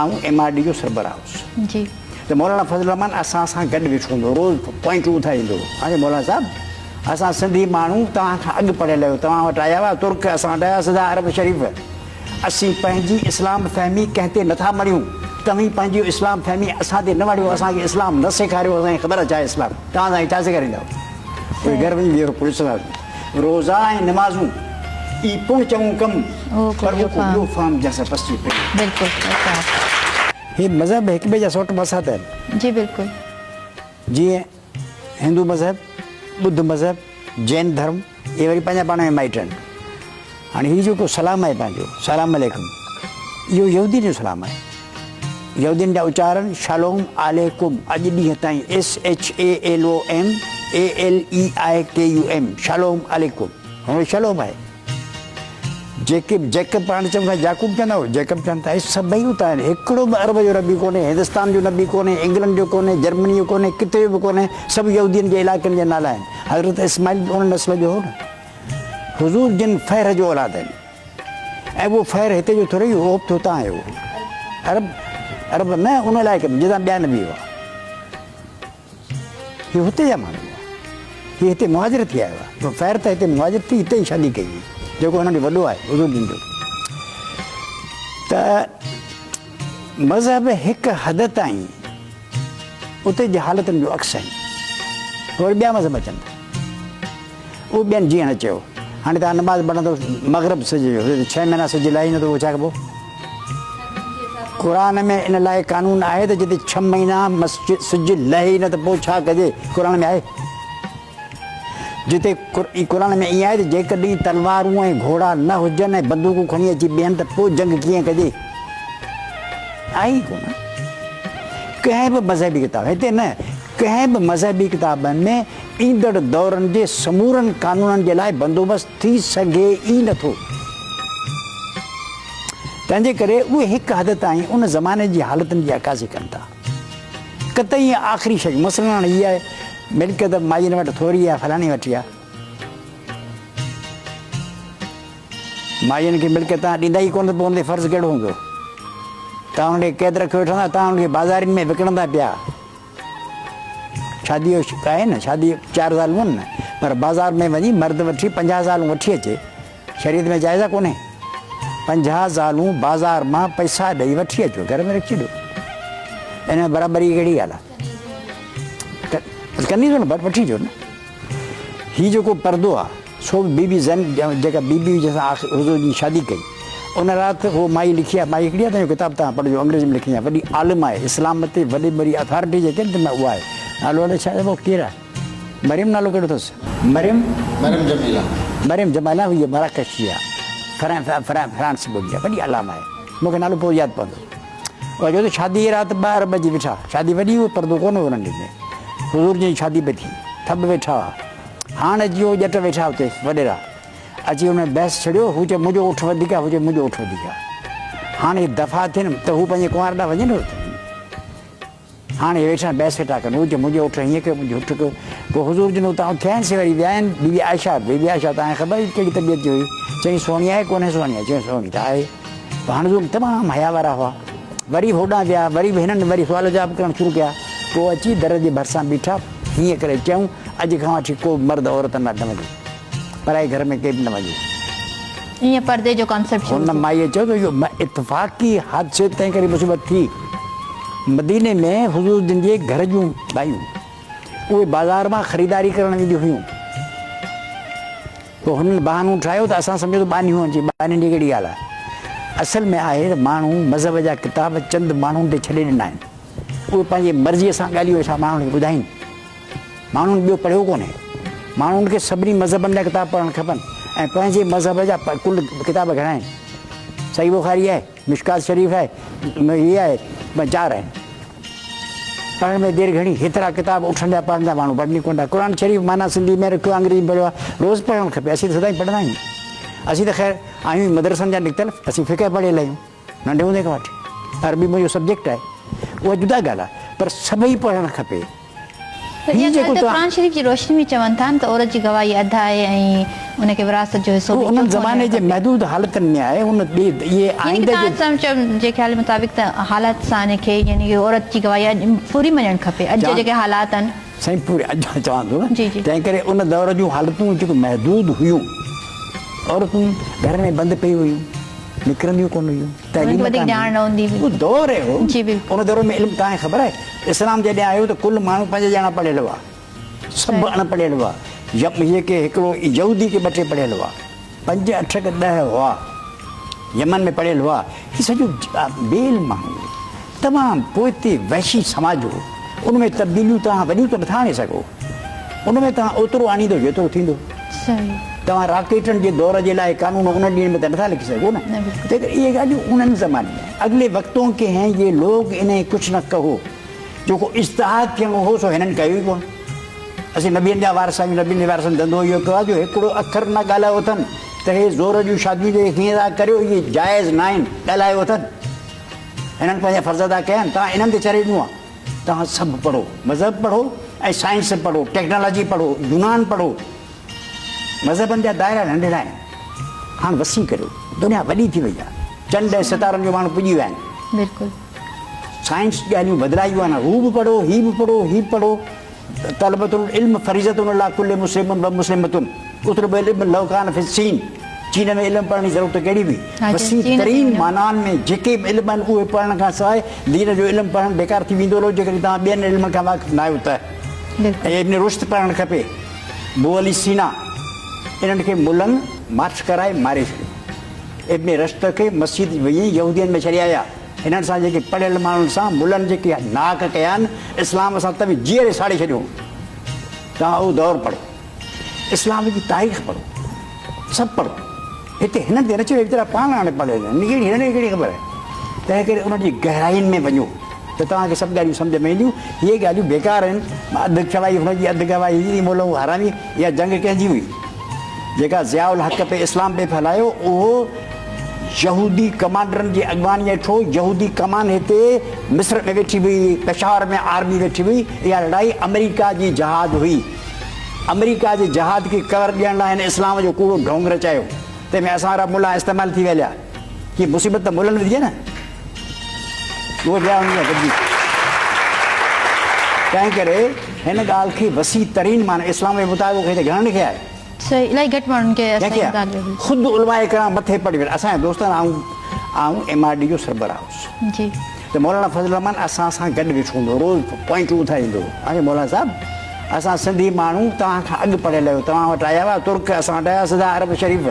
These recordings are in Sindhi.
آئون ايم آر ڊي جو سربراهه هوس. جي. ته مولانا فضل الرحمان اسان سان گڏ ويٺو هوندو هو، روز پوائنٽون اٿاريندو هو. هاڻي مولانا صاحب اسان سنڌي ماڻهو توهان کان اڳ پڙهيل آهيون، توهان وٽ آيا هئا ترڪ، اسان وٽ آيا سڌا عرب شريف. اسين پنهنجي اسلام فهمي ڪنهن تي نٿا مڙهيون، توهين پنهنجي اسلام فهمي اسان تي نه مڙهيو، اسان کي اسلام نه سيکاريو، اسان کي خبر آهي ڇا آهي اسلام، توهان اسان کي ڇا سيکاريندؤ؟ پوء گهر وڃي ويهو پڇنداسين. روزا ۽ نمازون اي پڻ چڱو ڪم، پر او ڪو ٻيو فهم جنهن سان پسجي پيو. بلڪل. هي مذهب هڪ ٻئي جا سوٽ ماسات آهن. جي بلڪل. جيئن هندو مذهب، ٻڌ مذهب، جين ڌرم اهي وري پنهنجا پاڻ ۾ مائٽ آهن. هاڻي هي جيڪو سلام آهي پنهنجو سلام عليڪم اهو يهودين جو سلام آهي. يهودين جا اچارن شالوم عليڪم اڄ ڏينهن تائين S H A L O M A L E I K U M Shalom عليڪم هن شالوم آهي. جيڪب جيڪب پاڻ چئون ٿا يعقوب چوندا هو جيڪب چون ٿا اهي سڀئي اتان آهن هڪڙو به عرب جو نبي ڪونهي هندستان جو نبي ڪونهي انگلنڊ جو ڪونهي جرمني جو ڪونهي ڪٿي جو به ڪونهي سڀ يهودين جي علائقن جا نالا آهن حضرت اسماعيل به ان نسل جو هو نه حضور جن فهر جو اولاد آهن ۽ اهو فهر هتي جو ٿوري هو اهو به هتان آيو هو عرب عرب نه ان علائقي ۾ جتان ٻيا نبي هئا هي هتي جا ماڻهو هئا. هي هتي مهاجر ٿي آيو آهي. فهر ته هتي مهاجر ٿي هتي ئي شادي ڪئي هئي. جيڪو هنن جو وڏو آهي حضور جن جو. ته مذهب هڪ حد تائين اتي جي حالتن جو عڪس آهن. وري ٻيا مذهب اچن ٿا. اهو ٻين جيئن نه چيو. هاڻي توهان نماز پڙهندو مغرب سج جو ڇهه مهينا سج لهي نه ته اهو ڇا ڪبو؟ قرآن ۾ ان لاء قانون آهي ته جتي ڇهه مهينا مسجد سج لهي نه ته پوء ڇا ڪجي؟ قرآن ۾ آهي. جتي قرآن ۾ ائين آهي ته جيڪڏهن تلوارون ۽ گهوڙا نه هجن ۽ بندوقون کڻي اچي بيهن ته پوء جنگ ڪيئن ڪجي؟ آهي ئي ڪونه. ڪنهن به مذهبي ڪتاب هتي نه ڪنهن به مذهبي ڪتابن ۾ ايندڙ دورن جي سمورن قانونن جي لاء بندوبست ٿي سگهي ئي نه ٿو. تنهن جي ڪري اهي هڪ حد تائين ان زماني جي حالتن جي عڪاسي ڪن ٿا. قطعي ۽ آخري شيء مثلاً هاڻي هيء آهي، ملڪيت مائين وٽ ٿوري آهي، فلاڻي وٽ آهي. مائين کي ملڪيت توهان ڏيندا ئي ڪونه ته پوء ان تي فرض ڪهڙو هوندو؟ توهان ان کي قيد رکيو ويٺا هوندا، توهان ان کي بازارين ۾ وڪڻندا پيا. شاديء جو آهي نه، شادي چار زالون آهن نه، پر بازار ۾ وڃي مرد وٺي 50 زالون وٺي اچي، شريعت ۾ جائز آهي ڪونهي؟ 50 زالون بازار مان پئسا ڏئي وٺي اچو، گهر ۾ رکي ڇڏيو. ان ۾ برابري جي ڪهڙي ڳالهه آهي؟ ڪنيزون نه، وٺي اچو نه. هي جيڪو پردو آ سو به بي بي زين جيڪا بي بي هئي جنهن سان آخر حضور جن شادي ڪئي ان رات هوء مائي لکي آ مائي هڪڙي آ تنهن جو ڪتاب توهان پڙهجو انگريزي ۾ لکي آ وڏي عالم آهي اسلام تي وڏي ۾ وڏي اٿارٽي جيڪي آهن تن ۾ اها آهي نالو الائي ڇا اهو ڪير آ مريم نالو ڪهڙو اٿس مريم مريم جميله مريم جميله هئي مراڪش جي آ فرانس ٻولي آ وڏي علامه آهي مون کي نالو پوء ياد پوندو. اها چيو ته شادي جي رات ٻه ارب اچي ويٺا. شادي وڏي هئي، پردو ڪونه هو انهن ڏينهن ۾. حضور جن جي شادي به ٿي. ٿٻ ويٺا هئا. هاڻ اچي اهي ڄٽ ويٺا اتي وڏيرا. اچي انهن بحث ڇڙيو، هو چئي منهنجو اٺ وڌيڪ آهي، هو چئي منهنجو اٺ وڌيڪ آهي. هاڻ هي دفاع ٿين ته هو پنهنجي ڪنوار ڏانهن وڃي نه اتي. هاڻ هي ويٺا بحث ويٺا ڪن، هو چئي منهنجو اٺ هيئن ڪيو، منهنجو اٺ ڪيو. پوء حضور جن اتان اٿيا آهن، سي وري ويا آهن بي بي عائشه وٽ. بي بي عائشه توهان کي خبر آهي ڪهڙي طبيعت جي هئي؟ چيائين سهڻي آهي ڪونهي سهڻي آهي؟ چيائين سهڻي ته آهي. پوء هاڻ حضور تمام حياء وارا هئا. وري به هوڏانهن ويا، وري به هنن وري سوال جواب ڪرڻ شروع ڪيا. پوء اچي در جي ڀرسان بيٺا، هيئن ڪري چيائون، اڄ کان وٺي ڪو به مرد عورتن وٽ نه وڃي. پرائي گهر ۾ ڪي به نه وڃي. ائين پردي جو ڪانسيپٽ شروع هن ٿيو. مائيء چيو ته اهو اتفاقي حادثي تنهن ڪري مصيبت ٿي. مديني ۾ حضور جن جي گهر جون مايون اهي بازار مان خريداري ڪرڻ وينديون هيون. پوء هنن بهانو ٺاهيو ته اسان سمجهيو ته ٻانهيون آهن. چي ٻانهين جي ڪهڙي ڳالهه آهي. اصل ۾ آهي ته ماڻهو مذهب جا ڪتاب چند ماڻهن تي ڇڏي ڏنا آهن. اهي پنهنجي مرضيء سان ڳالهيون ويٺا ماڻهن کي ٻڌائين. ماڻهن ٻيو پڙهيو ڪونهي. ماڻهن کي سڀني مذهبن جا ڪتاب پڙهڻ کپن ۽ پنهنجي مذهب جا ڪل ڪتاب گهڻا آهن. صحيح بخاري آهي، مشڪات شريف آهي، هي آهي، چار آهن. پڙهڻ ۾ دير گهڻي، هيترا ڪتاب اٺن جا پڙهن ٿا ماڻهو پڙهن ئي ڪونه ٿا. قرآن شريف معنيٰ سنڌي ۾ رکيو آهي، انگريزي ۾ پڙهيو آهي، روز پڙهڻ کپي. اسين ته سدائين پڙهندا آهيون. اسين ته خير آهيون ئي مدرسن جا نڪتل، اسين فقه پڙهيل آهيون. ننڍي هوندي کان وٺي عربي منهنجو سبجيڪٽ آهي. اها جدا ڳالهه آهي پر سڀئي پڙهڻ کپي. پر اها ڳالهه ته قرآن شريف جي روشني ۾ چون ٿا نه ته عورت جي گواهي اڌ آهي ۽ ان کي وراثت جو حصو به انهن زماني جي محدود حالتن ۾ آهي ان ٻي اهي آئنده جي. توهان جي خيال مطابق ته حالات سان ان کي يعني عورت جي گواهي اڄ پوري مڃڻ کپي اڄ جا جيڪي حالات آهن. سائين پوري اڄ چوان ٿو نه تنهن ڪري ان دور جون حالتون جيڪو محدود هيون عورتون گهر ۾ بند پئي هيون نڪرنديون ڪونه هيون تعليم وڌيڪ ڄاڻ نه هوندي هئي اهو دور هو جي بلڪل ان دور ۾ علم توهان کي خبر آهي اسلام جڏهن آيو ته ڪل ماڻهو پنج ڄڻا پڙهيل هئا سڀ اڻ پڙهيل هئا جيڪي هڪڙو يهودي ڪي ٻه ٽي پڙهيل هئا پنج اٺ ڪي ڏهه هئا يمن ۾ پڙهيل هئا هي سڄو بي علم ماڻهو هو تمام پوئتي وحشي سماج هو ان ۾ تبديليون توهان وڏيون ته نٿا آڻي سگهو ان ۾ توهان اوترو آڻيندو جيترو ٿيندو توهان راڪيٽن جي دور جي لاء قانون انهن ڏينهن ۾ ته نٿا لکي سگهو نه تنهن ڪري اهي ڳالهيون انهن زماني ۾ اڳلي وقتون ڪي هين يي لوگ انهين ڪجهه نه ڪهو جيڪو اجتهاد ٿيڻو هو سو هنن ڪيو ئي ڪونه. اسين نبين جا وارث آهيون، نبين جي وارثن ڌنڌو اهو ڪيو آهي جو هڪڙو اکر نه ڳالهايو اٿن ته هي زور جون شاديون جيڪي هيئن ٿا ڪريو اهي جائز ناهن، ڳالهايو اٿن. هنن پنهنجا فرض ادا ڪيا آهن، توهان انهن تي چري ڏنو آهي. توهان سڀ پڙهو، مذهب پڙهو ۽ سائنس پڙهو، ٽيڪنالاجي پڙهو، يونان پڙهو. مذهبن جا دائرا ننڍڙا آهن، هاڻ وسيع ڪريو، دنيا وڏي ٿي وئي آهي، چنڊ ۽ ستارن جو ماڻهو پڄي ويا آهن. بلڪل. سائنس ڳالهيون بدلايون آهن، هو به پڙهو، هي به پڙهو، هي به پڙهو. طلبة العلم فريضة علي ڪل مسلم و مسلمة اطلب العلم لو ڪان في الصين چين ۾ علم پڙهڻ جي ضرورت ڪهڙي هئي؟ وسيع ترين معنائن ۾ جيڪي به علم آهن اهي پڙهڻ کان سواء دين جو علم پڙهڻ بيڪار ٿي ويندو جيڪڏهن توهان ٻين علمن کان واقف ناهيو ته. ۽ ابن رشد پڙهڻ کپي. بو علي سينا انهن کي ملن ماٺ ڪرائي ماري ڇڏيو. ابن رشد کي مسجد وڃي يهودين ۾ ڇڏي آيا. هنن سان جيڪي پڙهيل ماڻهن سان ملن جيڪي ناحق ڪيا آهن اسلام سان توهين جيئري ساڙي ڇڏيو. توهان اهو دور پڙهو. اسلام جي تاريخ پڙهو. سڀ پڙهو. هتي هنن تي نه چڙهيو ويچارا پاڻ هاڻي پڙهيل آهن. هنن کي ڪهڙي خبر آهي. تنهن ڪري انهن جي گهراين ۾ وڃو ته توهان کي سڀ ڳالهيون سمجهه ۾ اينديون. هي ڳالهيون بيڪار آهن. اڌ گواهي هن جي اڌ گواهي هن جي مولو حرامي اها جنگ ڪنهن جي هئي؟ جيڪا ضياء الحق پئي اسلام پئي ڦهلايو اهو يهودي ڪمانڊرن جي اڳواڻي هيٺ هو. يهودي ڪمان هتي مصر ۾ ويٺي هئي، پشاور ۾ آرمي ويٺي هئي. اها لڙائي آمريڪا جي جهاد هئي. آمريڪا جي جهاد کي ڪور ڏيڻ لاء هن اسلام جو ڪوڙو ڍونگ رچايو. تنهن ۾ اسان وارا ملا استعمال ٿي ويا. هيء مصيبت ته ملن وڌي آهي نه. اهي ٻيا انهن جا گڏجي. تنهن ڪري هن ڳالهه کي وسيع ترين معنيٰ اسلام جو مطالعو کي ته گهڻن کي آهي. صحيح الاهي گهٽ ماڻهن کي اسان جي مطالعو آهي. خود علماء ڪرام مٿي پڙهي ويل اسان جا دوست آهن آئون آئون ايم آر ڊي جو سربراهه هوس. جي. ته مولانا فضل الرحمان اسان سان گڏ ويٺو هوندو هو روز پوائنٽون اٿاريندو هو. آخر مولانا صاحب اسان سنڌي ماڻهو توهان کان اڳ پڙهيل آهيو توهان وٽ آيا هئا ترڪ اسان وٽ آيا سڌا عرب شريف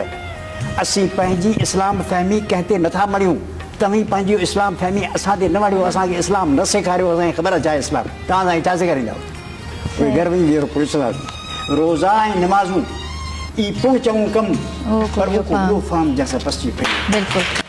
اسين پنهنجي اسلام فهمي ڪنهن تي نٿا مڙهيون توهين پنهنجي اسلام فهمي اسان تي نه مڙهيو اسان کي اسلام نه سيکاريو اسان کي خبر آهي ڇا آهي اسلام توهان اسان کي ڇا سيکاريندؤ اهي گهر وڃي ويهو پڇندا روزا ۽ نمازون اي پڻ چڱو ڪم پر اهو ڪو ٻيو فهم جنهن سان پسجي پئي. بلڪل.